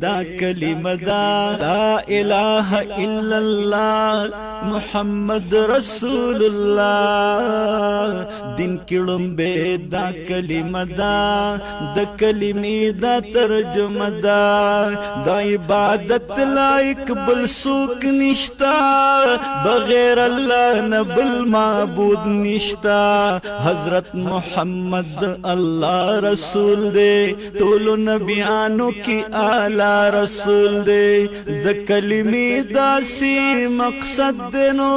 دا کلمه دا، لا اله الا الله محمد رسول الله. دین کړم به دا کلمه دا، د کلمې دا ترجمه دا، دا عبادت لایق بل سوک نشتا، بغیر الله نه بل معبود نشتا. حضرت محمد الله رسول دی، ټول نبیانو کی اعلی رسول دی. د کلمې داسي مقصد دی نو،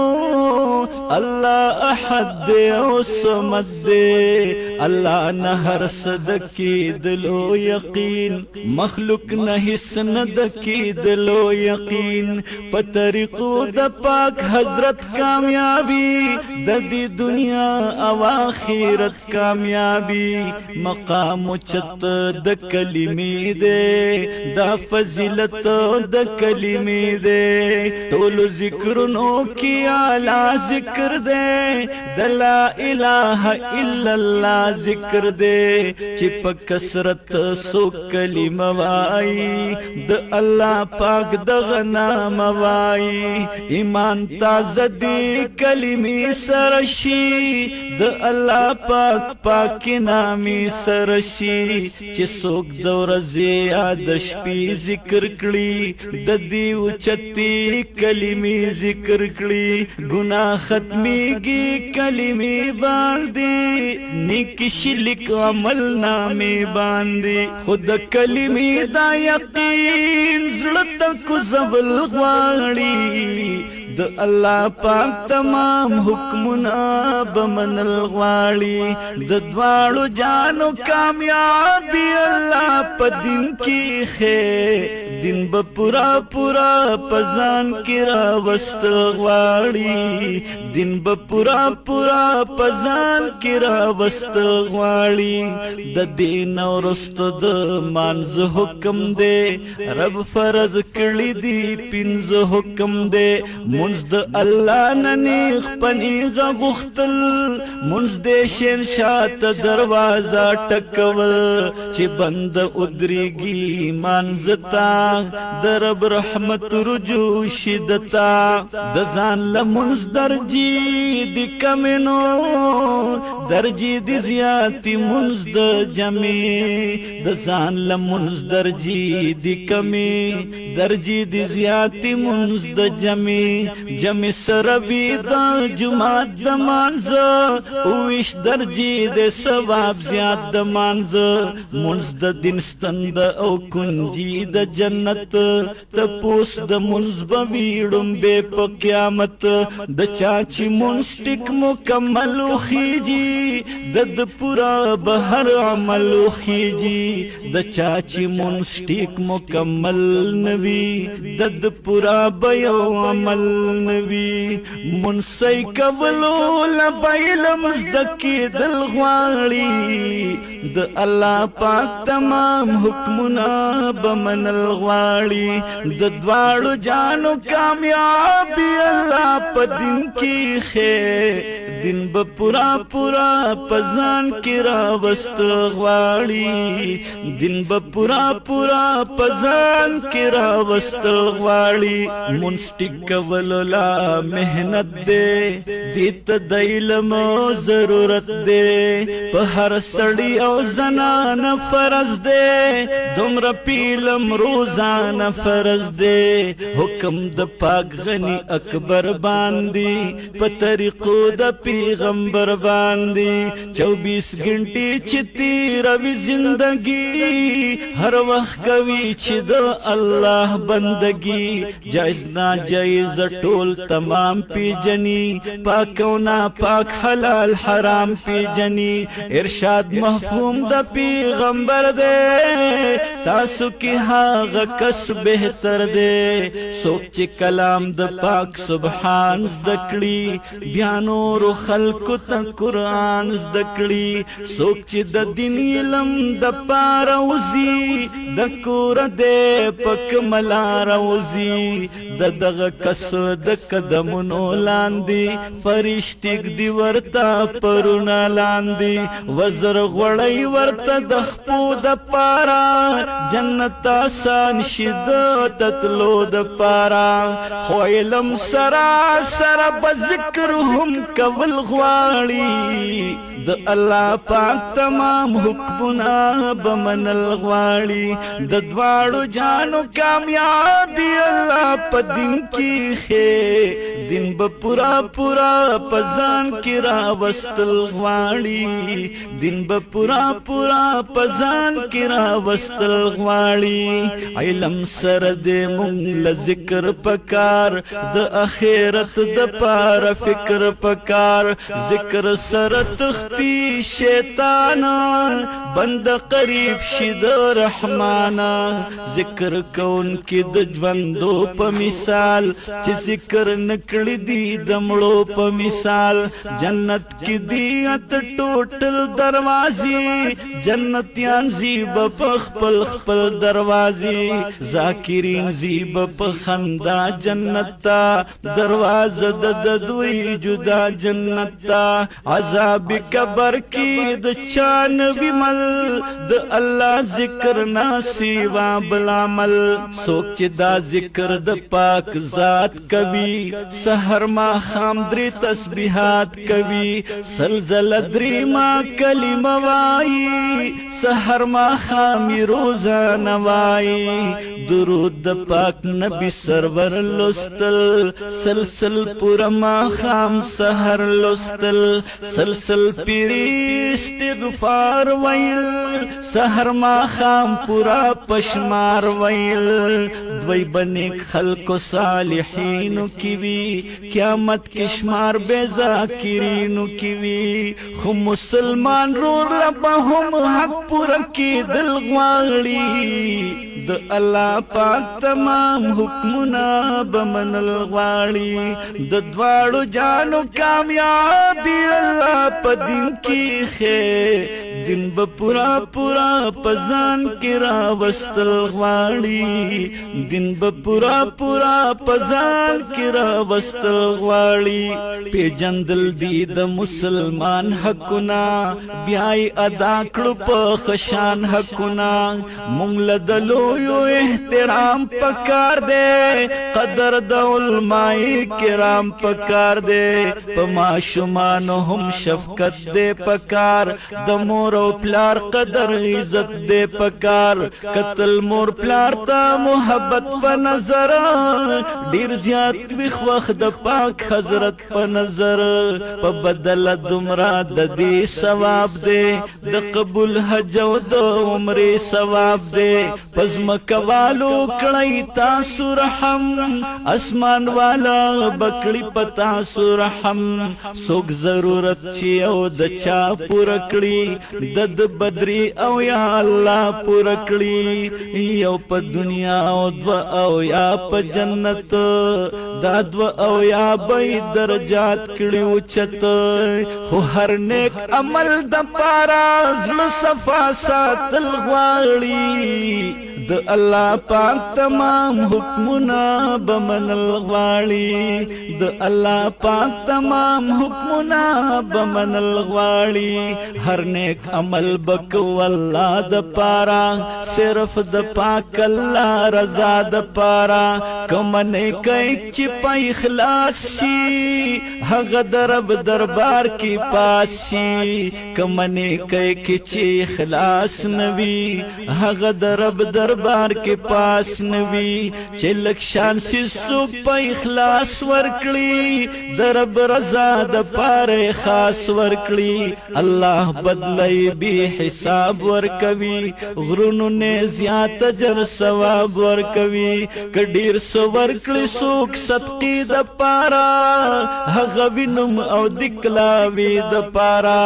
الله احد دی او صمد دی. الله نه هر صدقې دلو یقین، مخلوق نه هیڅ نه دکی دلو یقین. په طریقو د پاک حضرت کامیابی، د دې دنیا او آخرت کامیابی. مقام چت د کلمې دی، دا فضیلت د کلمې دی. ټول ذکرونو کې اعلی ذکر دی، د لا اله الا الله ذکر دی. چې په کثرت سو کلمه وای، د الله پاک دغه نام وای، ایمان تازه دی کلمې سره شي، د الله پاک پاک نامي سره شي. چې څوک د ورځې یا د شپې ذکر کړي، د دې اوچتي کلمې ذکر کړي، ګناه ختميږي کلمې باندې، نیک شلک عمل نامې باندې. خود کلمې دا یقین زړه ته کوزول غواړي، د الله پاک تمام حکمونه بمنل غواړي. د دواړو جانو کامیابی الله په دین کې خې، دین به پورا پورا پزان کې را وستل غواړي، دین به پورا پورا پزان کې را وستل غواړي. د دین ورست د مانز حکم دی، رب فرض کړی دی پنځه حکم دی. منز د الله نه نیغ پنیغه غختل، منز د شنشات دروازه ټکول. چې بند ادریږي مانزتا، د رب رحمت رجوع شدتا. د ځان لمنز درجی دی کمنو، درجی دی زیاتی منز د جمی. د ځان لمنز درجی دی کمی، درجی دی زیاتی منز د جمی. جمی سره بی د جمعات د مانز، اوش درجی د ثواب زیات د مانز. منز د دین ستند او کنجی د جنت، تپوس د منز به ویړم به په قیامت. د چا چې منز ټیک مکمل خيږي، د پورا به هر عمل خيږي. د چا چې منز ټیک مکمل نوي، د پورا به یو عمل نوي. منسي کولو لبایلم زدکی دل غواړي، د الله پاک تمام حکمونه بمنل غواړي. د دواړو جانو کامیابی الله په دین کې خې، دین به پورا پورا پزان کې را وستل غواړي، دین به پورا پورا پزان کې را وستل غواړي. منسټیک کولو لا مهنت دی، دیت د علم ضرورت دی. په هر سړی او زنان فرض دی، دومره پیلم روزانه فرض دی. حکم د پاک غنی اکبر باندې، په طریقو د پیغمبر باندې. 24 غنټې چې تیروي زندگی، هر وخت کوي چې د الله بندگی. جایز نا جایز ټول تمام پیجنی، پاک او نا پاک حلال حرام پیجنی. ارشاد مفهوم د پیغمبر دی، تاسو کې هغه کس بهتر دی، څوک چې کلام د پاک سبحان زده کړي، بیا نور خلکو ته قرآن زده کړي. څوک چې د دین علم د پاره وځي، د کوره دی په کومه لاره وځي، د دغه کس د قدمونو لاندې فرشتې ږدي ورته پرونه لاندې، وزر غوړی ورته د خپو د پاره، جنت آسان شي د تتلو د پاره. خو علم سره سره به ذکر هم کول غواړي، د الله پاک تمام حکمونه به منل غواړي. د دواړو جانو کامیابي الله په دین کې ښې، دین به پورا پورا په ځان کې راوستل غواړي، دین به پورا پورا په ځان کې راوستل غواړي. علم سره دې مونږ له ذکر پکار، د اخرت د پاره فکر پکار. ذکر سره تختی شیطان، بند قریب شي د رحمان. ذکر کون کې د ژوندو په مثال، چې ذکر نکړي دي د مړو په مثال. جنت کې دي ات ټوټل دروازې، جنتیان زیب په خپل خپل دروازې. ذاکرین زیب په خندا جنت ته، دروازه د دوی جدا جنت ته. عذاب قبر کې د چا نبی مل، د الله ذکر ناسیوا بل عمل. څوک چې دا ذکر د پاک ذات کوي، سحر ما خام درې تسبیحات کوي، سلزله درې ما کلمه وایي، سحر ما خام روزانه وایي. درود د پاک نبی سرور لستل، سلسل پورا ما خام سحر لستل، سلسل پیری استغفار ویل، سحر ما خام پورا پشمار ویل. دوی بنیک خلق صالحینو کی وی، قیامت کې شمار به ذاکرینو کی وی. خو مسلمان رور لبه هم حق پورا کېدل غواړي، د الله پاک تمام حکمونه به منل غواړي. د دواړو جانو کامیابي الله په دین کې ښې، دین به پورا پورا په ځان کې راوستل غواړي، دین به پورا پورا په ځان کې راوستل غواړي. پیجندل دي د مسلمان حقونه، بیا یې ادا کړو په خشان حقونه. مونږ له د لویو احترام پکار دی، قدر د علماء کرام پکار دی. په ماشومانو هم شفقت دی پکار، د مور او پلار قدر عزت دی پکار. قتل مور پلار ته محبت په نظر، ډیر زیات وخ وخت د پاک حضرت په نظر. په بدل دمرا د دې ثواب دی، د قبول حج او د عمرې ثواب دی. پزمکه والو کړی تاسو رحم، اسمان والا بکړی پتا سو رحم. څوک ضرورت چې او د چا پوره کړي، د بدري او یا الله پوره کړي. یو په دنیا او دو او یا په جنت، دا دو او یا به درجات کړي اوچت. خو هر نیک عمل د پارا زړه صفا ساتل غواړي، د الله پاک تمام حکمونه به منل غواړي، د الله پاک تمام حکمونه به منل غواړي. هر نیک عمل بکو الله د پارا، صرف د پاک الله رضا د پارا. کوم نیکي چې په اخلاص شي، هغه د رب دربار کې پاس شي. کوم نیکي کې چې اخلاص نوي، هغه د رب دربار کې پاس نوي. چې لکشان سي سوک په اخلاص ورکړي، د رب رضا د پاره خاص ورکړي، الله بدلای به حساب ورکوي، غرونو نه زیات اجر ثواب ورکوي. کډیر سو ورکړي سوک صدقې د پاره، هغه وینم او دکلاوي د پاره،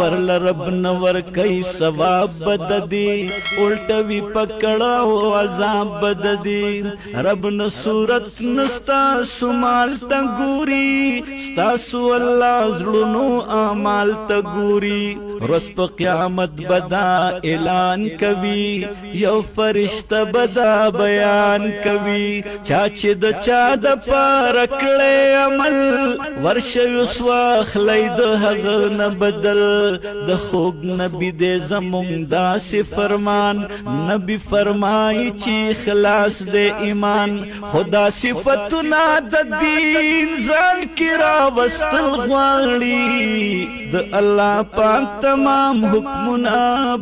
ورل رب نه ورکي ثواب بددي، الټوي پکړ پکړه او عذاب بددي رب نه صورت نستا سمال ته ګوري، ستاسو الله زړونو اعمال ته ګوري. ورځ په قیامت بدا اعلان کوي، یو فرشته بدا بیان کوي. چا چې د چا د پاره کړی عمل، ورشه یوسواخلی د هغه نه بدل. د خوږ نبی دې زمونږ داسې فرمان، نبی فرمایي چې خلاص دې ایمان. خدا صفتونه د دین ځان کې راوستل غواړي، د الله پاک تمام حکمونه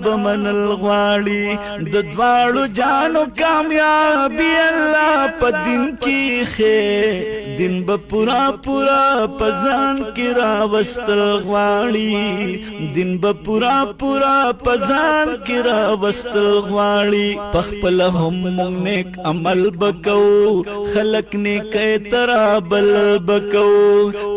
به منل غواړي. د دواړو جانو کامیابی الله په دین کې خې، دین به پورا پورا په ځان کې راوستل غواړي. دین به پورا پورا په ځان کې راوستل غواړي. په خپل هم مونږ نیک عمل بکو، خلق نیکه ترابل بکو.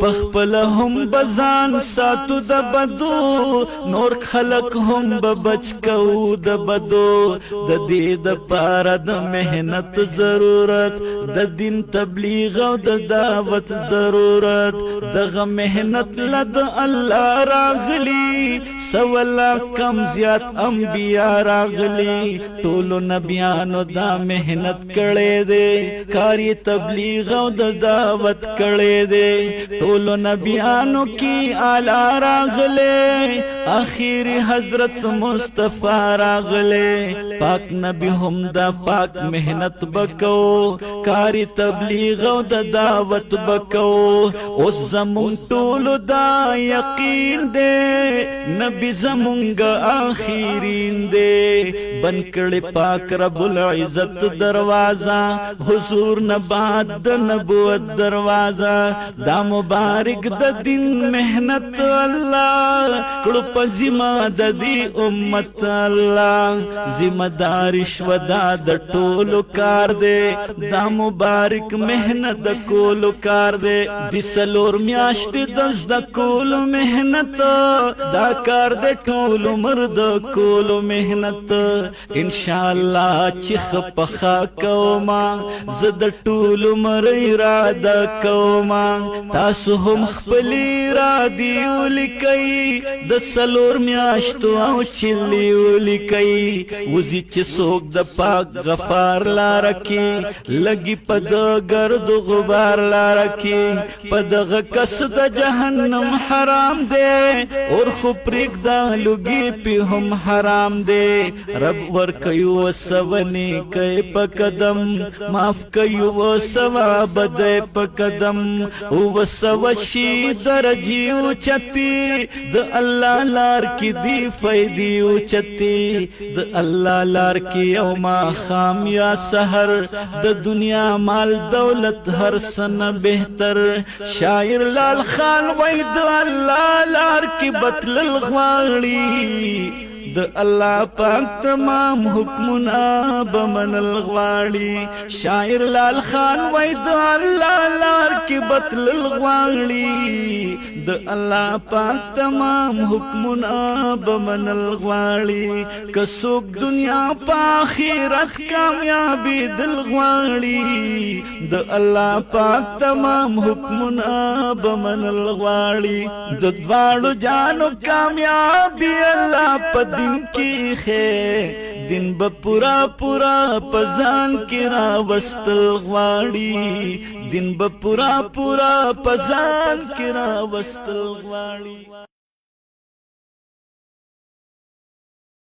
په خپل هم بزان ساتو د بدو، نور خلق هم به بچ کو د بدو. د دې د پاره د مهنت ضرورت، د دین تبلیغ او د دعوت ضرورت. دغه مهنت لد الله راغلی، سوالا کم زیات انبیا راغلی. ټولو نبیانو دا مهنت کړي دي، کاری تبلیغ او د دعوت کړي دي. ټولو نبیانو کی اعلی راغلی، اخیری حضرت مصطفی راغلی. پاک نبی هم دا پاک مهنت بکو، کاری تبلیغ او د دعوت بکو. اوس زمونږ ټولو دا یقین دی، نبی زمونږ آخرین دی. بن کړي پاک رب العزت دروازه، حضور نه بعد د نبوت دروازه. دا مبارک د دین مهنت الله کړو په ذمہ د دې امت الله. ذمہ دار شو دا د ټولو کار دی، دا مبارک مهنت د کولو کار دی. د سلور میاشتې د زده کولو مهنت، دا کار د ټول عمر د کولو مهنت. ان شاء الله چې خپخا کوما، زه د ټول عمر اراده کوما. تاسو هم خپل ارادې ولیکئ، د سلور میاشتو او چلی ولیکئ. وزي چې څوک د پاک غفار لار کې، لګي په د ګرد غبار لار کې، په دغه کس د جهنم حرام دی، اور خو پرېږده لوګي پې هم حرام دی. رب ورکوي وسونی کوي په قدم، معاف کوي وسوا بده په قدم. او وسوشي درجی اوچتی، د الله لار کې دی فائدې اوچتی. د الله لار کې یو ما خام یا سحر، د دنیا مال دولت هر سن بهتر. شاعر لال خان وای د الله لار کې بتل غواړي، د الله پاک تمام حکمونه به منل غواړي. شاعر لال خان وای د الله لار کې بتل غواړي، د الله پاک تمام حکمونه به منل غواړي. که څوک دنیا په آخرت کامیابی دل غواړي، د الله پاک تمام حکمونه به منل غواړي. د دواړو جانو کامیابی الله په دین کې خې، دین به پورا پورا په ځان کې راوستل غواړي. دین به پورا پورا په ځان کې راوستل غواړي.